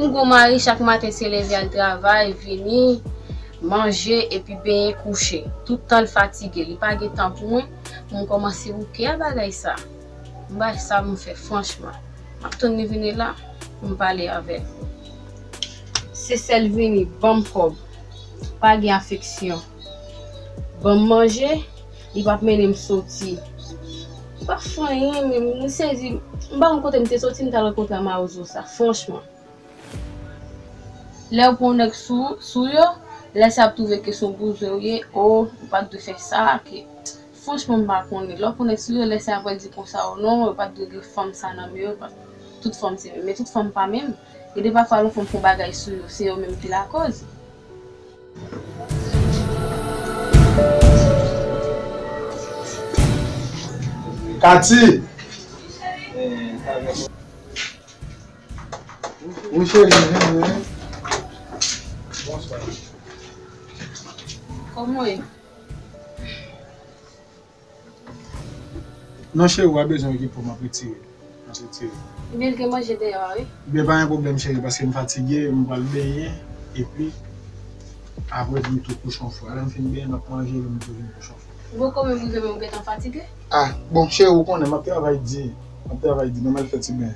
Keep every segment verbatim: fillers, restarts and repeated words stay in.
M gon mari, chak maten se leve al travay, vini, manje, epi benyen, kouche. Tout tan l fatige, li pa gen tan pou mwen, pou m kòmanse bouke a bagay sa. M pa sa m fè, franchman. M ap tann li vini la, pou m pale avè l. Se sèl vini, ban m kòb. Pa gen afeksyon. Ban m manje, li p ap mennen m soti. Li p ap fè anyen, men m sezi. M pa konn kote m te soti, m t al rankontre a mawozo sa, franchman. Lè w pran yon nèg sou, sou yo, lè sa ap twouve ke se yon bouzwen w ye, o, ou pa t dwe fè sa, ke, franchman, m pa konnen. Lè w pran nèg sou yo, lè sa ap di konsa, o non, yo pa t dwe gen fanm sa nan men yo, pa, tout fanm se menm. Men tout fanm pa menm. Gen de pafwa, lè yon fanm fè yon bagay sou yo, se yo menm ki lakòz. Katy! Wi, cheri, vini, wi. Bonswa. Kòman w ye? Non, cheri, w a bezwen okipe w, m ap retire. M ap retire. Ebyen, l gen manje deyò a, wi. Ebyen, pa gen pwoblèm, cheri, paske m fatige, m pral benyen, epi apre, m tou kouche yon fwa. Lè m fin benyen, m ap manje, epi m tou vin kouche yon fwa. M poko menm rive, men m gentan fatige. Ah, bon, cheri, ou konnen, m ap travay di. M ap travay di, ban m al fè ti benyen.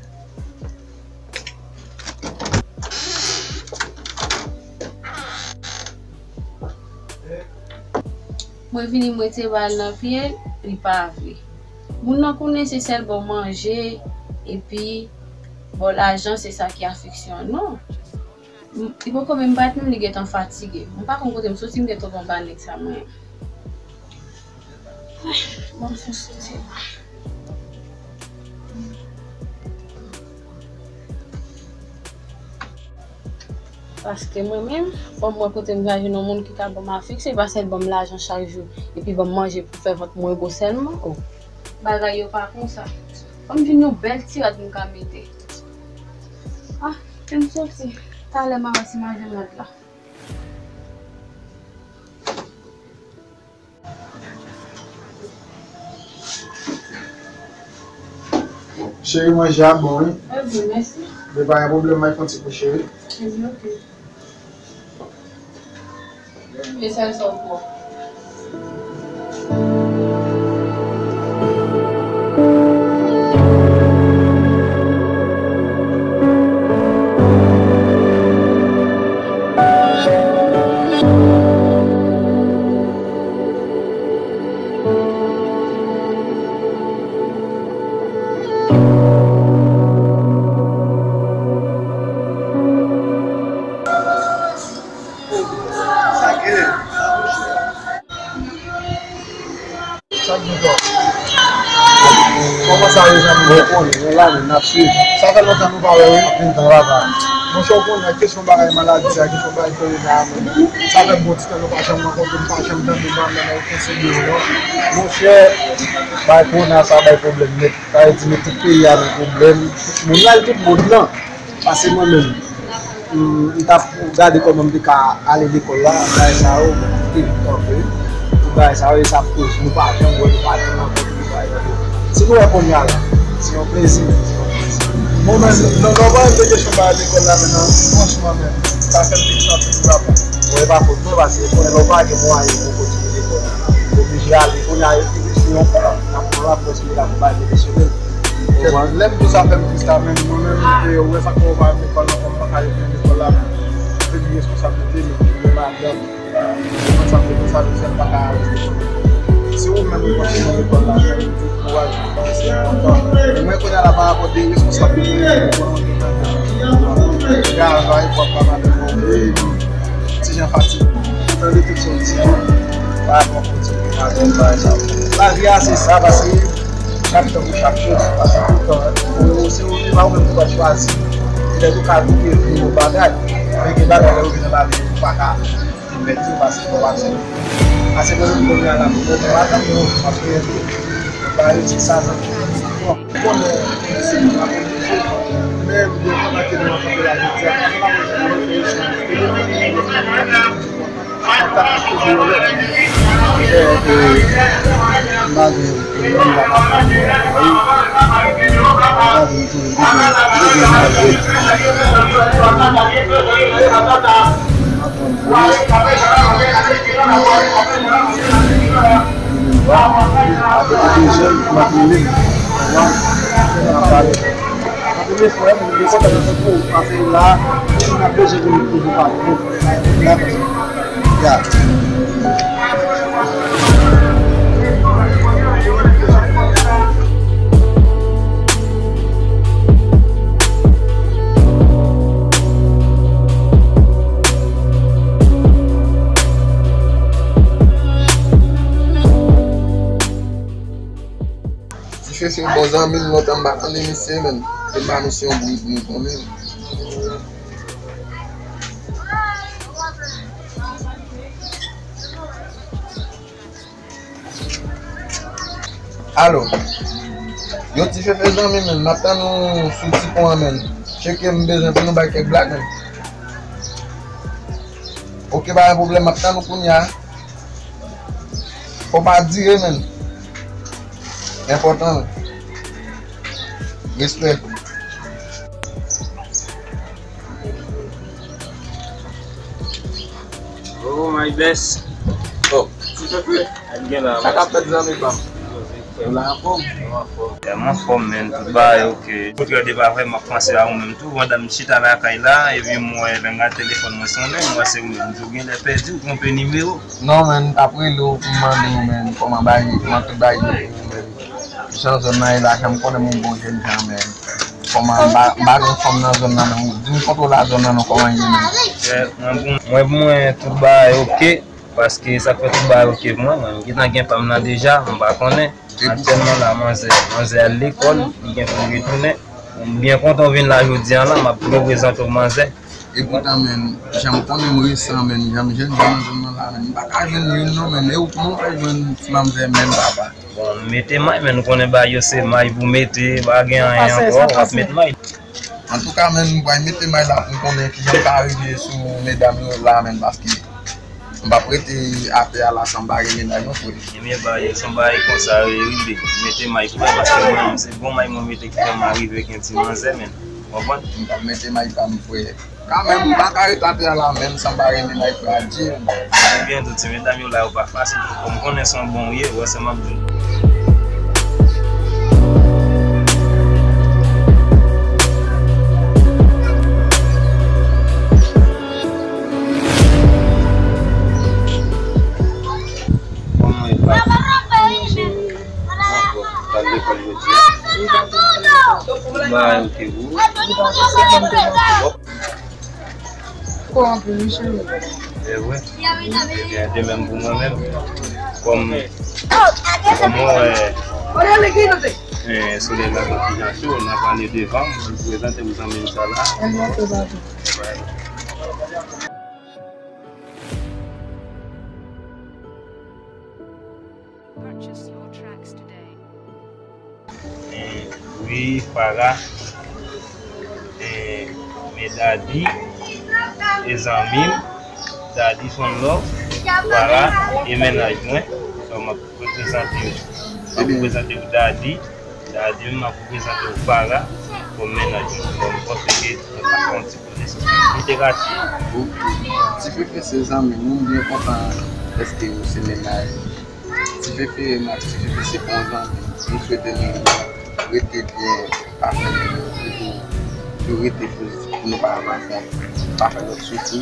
Mwen vini, m rete ba l nan pye, li pa vle. Moun nan konnen se sèl ba w manje, epi ba w lajan, se sa ki afeksyon an. Non. M, li poko menm parèt menm, li gentan fatige. M pa konn kote m soti, m gentan tonbe anba nèg sa mwen. Ay, ban m fè soti. Paske mwen menm, fò m wè kote m ka jwenn yon moun ki ka ban m afeksyon, e pa sèl ban m lajan chak jou, epi ban m manje pou fè vant mwen gwo sèlman. Oh. Bagay yo pa konsa. Fò m jwenn yon bèl ti rad m ka mete. Ah, kite m soti. Talè m a wè si m a jwenn rad la. Cheri, manje a bon, wi. Ebyen, mèsi. Men pa gen pwoblèm, mwen fè yon ti kou, cheri. Ebyen, oke. E sèl sa w pran. Sa k gen tò? Kòman sa ye, zanmi? Bon, konnen, yon lane n ap swiv. Sa fè lontan nou pa wè, wi. Anpil tan, papa. Monchè, w konnen, kesyon bagay maladi sa, kesyon bagay korona a menm. Sa fè bon ti tan nou pa janm rankontre, nou pa janm tande manman nan okenn seri de yo, non. Monchè, bagay korona sa bay pwoblèm nèt. Sa vle di, met tout peyi a nan pwoblèm. Tout moun, lal tout mond lan. Paske mwen menm, m, m t ap gade kòman m te ka ale lekòl la, bagay sa yo, m kite kanpe. Pou bagay sa yo, e sa ap koz nou pa janm wè, nou pa janm rankontre, nou pa janm. Si nou wè kounye a la, se yon plezi, se yon plezi. Mwen menm, non, non, mwen menm, kesyon bagay lekòl la, menm, franchman, menm, sa fè m tris anpil pou papa. Bon, e pa fòt mwen, paske konnen lè w pa gen mwayen pou w kontinye lekòl la, ou oblije ale, kounye a, e, e, se yon plan, n ap pran l, ap kontinye la pou bagay pwofesyonèl. Lè m di w sa fè m tris la, men mwen menm, e, ou wè sa k fè w pa vle lekòl ankò, m pa ka retounen lekòl la, men se yon responsablite, men pou mwen madanm, mwen sa m te konsa, se m pa ka rete lekòl. Si ou menm ou kontinye lekòl la, men ou kouraj, se enpòtan. Men mwen kounye a la, pa rapò de responsablite, mwen gen travay pou ap pa madanm mwen, e, ti jan fatig. Tande tout sa w di yo, pa rapò kote ou pa konn bagay sa yo. Lavi a se sa, paske chak tan pou chak choz, paske tout tan, ou, se ou, se pa ou menm ki pral chwazi. Petèt ou ka touke vin yon bagay, men gen bagay lè ou vin nan lavi, ou pa ka vin pèdi, paske ou pa se. Paske mwen menm kounye a la, mwen pa tann nou, paske bagay yo se sa, non. Konnen, si nou ap oblije, men m byen kontan ke nou rankontre la jodi a. Kontan ap poze yon lòt. E, e, m pa gen pwoblèm, m pa ka fè anyen. Ti Fefe bon zanmi m, lontan m pa tande misye, menn. Se pa misye yon bri bri konnen. Alo. Yo, Ti Fefe zanmi, menn, m ap tann ou sou ti pon an, menn. Tcheke, m bezwen pou nou bay kèk blag, menn. Oke, pa gen pwoblèm, m ap tann ou kounye a. Fò pa dire, menn. Enpòtan. Respè. Oh, my best. Oh. Sa k ap fèt, zanmi pa m? Ou la anfòm? Tèlman anfòm, menn, tout bagay oke. Kontrè de pa vre, m ap panse a ou menm tou. Pandan m chita lakay la, epi m wè lè m gade telefòn mwen sonnen, m wè se ou menm. M di w genlè pèdi, ou twonpe nimewo. Non, menn, m t ap rele w pou m mande w, menn, kòman bagay, kòman tout bagay ye pou ou menm. Jan zòn nan ye la, jan m konnen m yon bon jèn jan, menn. Kòman, m pa, m pa gen fanm nan zòn nan, non. Di m kote w la zòn nan, non, kòman ye, menn? Mwen, pou mwen, tout bagay oke, paske sa k fè tout bagay oke pou mwen, mwen, m gentan gen pa m nan deja, m pa konnen. Aktyèlman la, manzè, manzè al lekòl, li gen pou l retounen. M byen kontan w vin la jodi a la, m ap reprezante w manzè. Epoutan, menn, jan m konnen m resan, menn, jan m jèn, jan m nan zòn nan la, menn, m pa ka jwenn youn non, menn. E ou, kòman w fè jwenn ti manzè menm, papa? Bon, mete may, menn, ou konnen bagay yo se may pou mete, pa gen anyen ankò, w ap met may. Antouka, menn, m pral mete may la pou m konnen kijan m ka rive sou medam yo la, menn, paske m p ap rete atè a la san m pa gen mennaj non, frè. Ebyen, bagay, se yon bagay konsa yo ye rive. Mete may pou mwen, paske mwen menm, se bon may mwen mete ki fè m arive gen ti manzè, menn. Ou konprann? M pral mete may pa m, frè. Kanmenm, m pa ka ret atè a la menm san m pa gen mennaj, frè, adye. Ebyen, tout ti medam yo la, yo pa fasil. Kòm m konnen se yon bon ou ye, wè sa m ap di w. Kòman e pase? Bon, cheri. Mwen pral lekòl jodi a. Tout bagay oke pou ou? Kò anpil, wi, cheri. E vre? Ebyen, de menm pou mwen menm. Kòm, kòm mwen wè, eh, solèy la gen kijan cho, n ap ale devan, mwen prezante w zanmi m sa la. Ebyen, oke, papa. Purchase your tracks today. Eh, wi, Farah. Eh, men Daddy, e zanmi m, Daddy son love, Farah, e mennaj mwen. So, m ap reprezante w. M ap reprezante w Daddy. Daddy, m ap reprezante w Farah kòm mennaj mwen. Bon, m panse ke nou ka fè yon ti konesans. Literati. Ti Fefe se zanmi m, m byen kontan dèske nou se mennaj. Ti Fefe, m ak Ti Fefe se bon zanmi. M swete nou rete byen, pa fè nou, nou rete pozitif pou nou pa, pa fè, pa fè lòt soufri.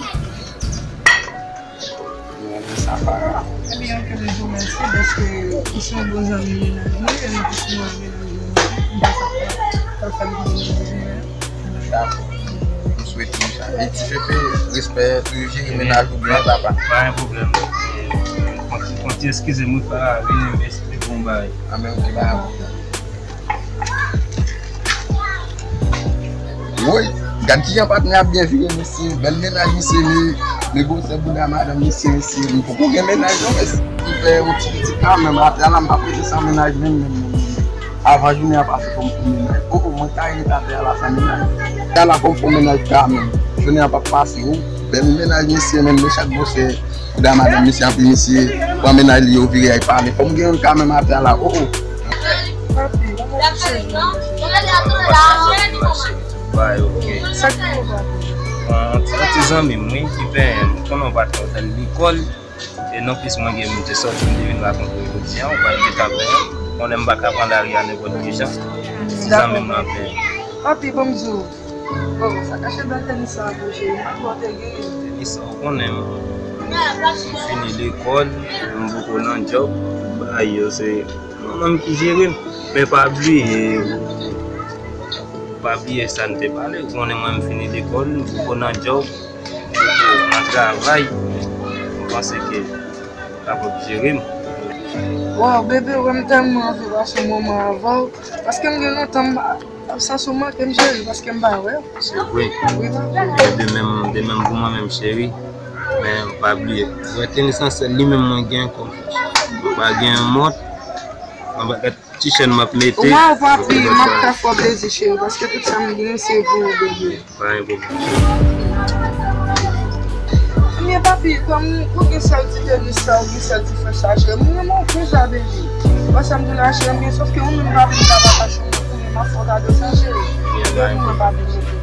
Mwen renmen sa, Farah. Ebyen, oke, m di w mèsi dèske ou se yon bon zanmi mennaj mwen, e mwen tou si mwen mennaj mwen, m pa sa fè, sa fè m vin mennaj mwen. Dakò. M swete w sa. E Ti Fefe, respè, toujou jere mennaj ou byen, papa. Pa gen pwoblèm. Konti, konti eskize m wi, Farah, vini m esplike w yon bagay. Anben, oke, pa gen pwoblèm. Woy, gad kijan patnè ap byen vire, mesye. Bèl mennaj misye ye. Men gwosè bouda madanm misye, mesye. Li poko gen mennaj non, mesye. Li fè yon ti pitit kanmenm. Atè a la, m p ap rete san mennaj menm, menm, menm, menm. Avan jounen an pase, fò m fè yon mennaj. Oh, oh, mwen ka ret atè a la san mennaj. Atè a la, fò m fè yon mennaj kanmenm. Jounen an p ap pase, oh. Bèl mennaj misye, menm men chak gwosè bouda madanm misye, anpi misye pran mennaj li yo vire al pale. Fò m gen youn kanmenm atè a la, oh, oh. Bay, ok. Sa ki pou w pa? Bon, yon ti zanmi m, wi, ki penyen m. Konnen w pa t wè l lekòl. E nonplis mwen gen, m te sòti, m te vin rakontre w jodi a, ou pa t gentan penyen. Konnen m pa ka pran lari a nenpòt ki jan. Ti zanmi m lan penyen. Papi, ban m di w. Bon, sa kache bèl tenis sa pou w cheri, m pa kwè w te genyen. Tenis sa, ou konnen m. M fini lekòl, m poko nan djòb. Bagay yo, se manman m ki jere m. Men pa bliye, pa bliye sa n te pale. Ou konnen mwen m fini lekòl, m poko nan djòb, m poko nan travay. M panse ke ou kapab jere m. Waw, bebe, wè m tèlman anvi pase yon moman avè w. Paske m gen lontan m pa, absans ou manke m, cheri, paske m pa wè w. Se vre. Wi, papi. De menm, de menm pou mwen menm, cheri. Men pa bliye, wè tenis lan sèl li menm mwen gen kòm. Mwen pa gen mòt. Mwen pa gad ti chèn m ap mete. Waw, papi, m ap ka fè w plezi, cheri, paske tout sa m gen, se pou ou, bebe. Pa gen pwoblèm. Ebyen, papi, kòm ou gen sèl ti tenis sa, ou gen sèl ti frè sa, cheri, m renmen w konsa, bebe. Wè sa m di w la, cheri, men sòf ke ou menm, papi, m pa pataje w, men m ap fè w kado sa, cheri. Ebyen, pa gen pwoblèm.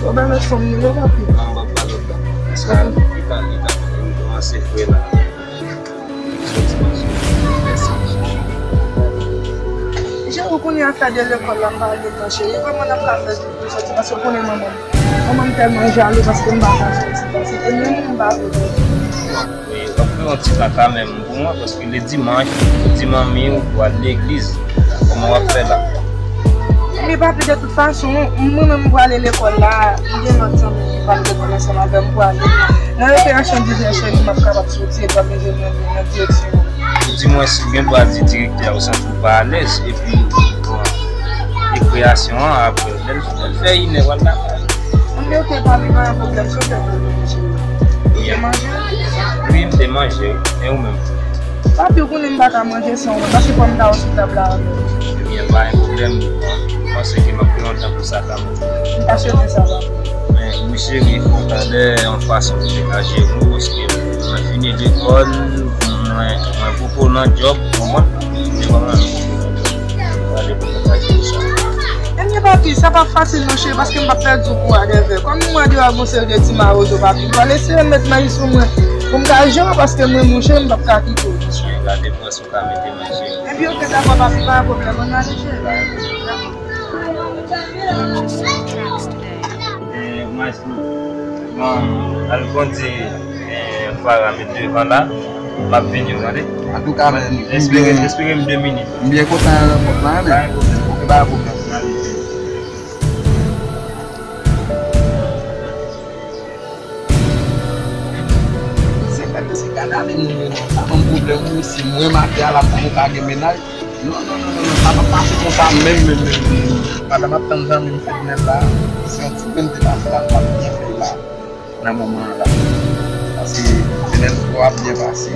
Ou ba lòt fanm nimewo, papi. Non, m p ap ba lòt la. Paske li ka, li ka kòmanse fre la. Soti, soti. Mèsi. Jan ou konnen afè de lekòl la, m pa gen tan, cheri. Kòman n ap ka fè pou soti? Paske ou konnen manman m. Manman m tèlman jalou paske m pa ka soti. Paske e menm ou m pa vle. Wi, w ap fè yon ti kaka menm pou mwen, paske le dimanch, ou di manmi w pou al legliz. Kòman w ap fè la? Men papi, de tout fason, mwen menm m prale lekòl la, m gen lòt zanmi ki pral lekòl ansanm avè m, m prale. Nan rekreyasyon diz è, cheri, m ap kapab soti epi w ap mete mwen nan direksyon. Ou di mwen si w gen dwa di direktè a ou santi w pa alèz, epi, bon, rekreyasyon an, apre, lè l, lè l fè inè, w al lakay. Anben, ok, papi, pa gen pwoblèm, se w fè pwoblèm, cheri. Ou te manje? Wi, m te manje, wi. E ou menm? Papi, ou konnen m pa ka manje san ou, paske fò m ta sou tab la avè w. Ebyen, pa gen pwoblèm. M panse ke m ap pran yon tan pou sa ka manje. M ta swete sa, papi. Men, wi, cheri, fò w gade yon fason pou te ka jere w, paske mwen fini lekòl, mwen, mwen poko nan djòb, ou konprann? Se kòman m poko nan djòb. Gade pou mwen ka jere sa. Ebyen, papi, sa p ap fasil non, cheri, paske m p ap pèdi w pou whatever. Kòm mwen deyò ak yon seri de ti mawozo, papi, m pral eseye met men sou mwen pou m ka jere w, paske mwen, monchè, m p ap ka kite w konsa. Gade pwen si w ka mete men, cheri. Ebyen, ok, dakò, papi, pa gen pwoblèm, ann ale, cheri. Eh, maestro, bon, al kondui, eh, Farah met devan la, m ap vini, w tande? Antouka, men, m espere, byen, espere m de minit. M byen kontan rankontre la, men. Pa gen pwoblèm. Ok, pa gen pwoblèm. N ale. Se pa, se gade ale moun yo non. Sa ban m pwoblèm wi, si mwen maten a la pou mwen pa gen mennaj. Non, non, non, non, non, sa p ap mache konsa menm, menm, menm, menm. Pandan m ap tann zanmi m Fednel la, se yon ti grenn te pase la, m p ap byen fè la, nan moman an la. Paske Fednel twa ap byen pase.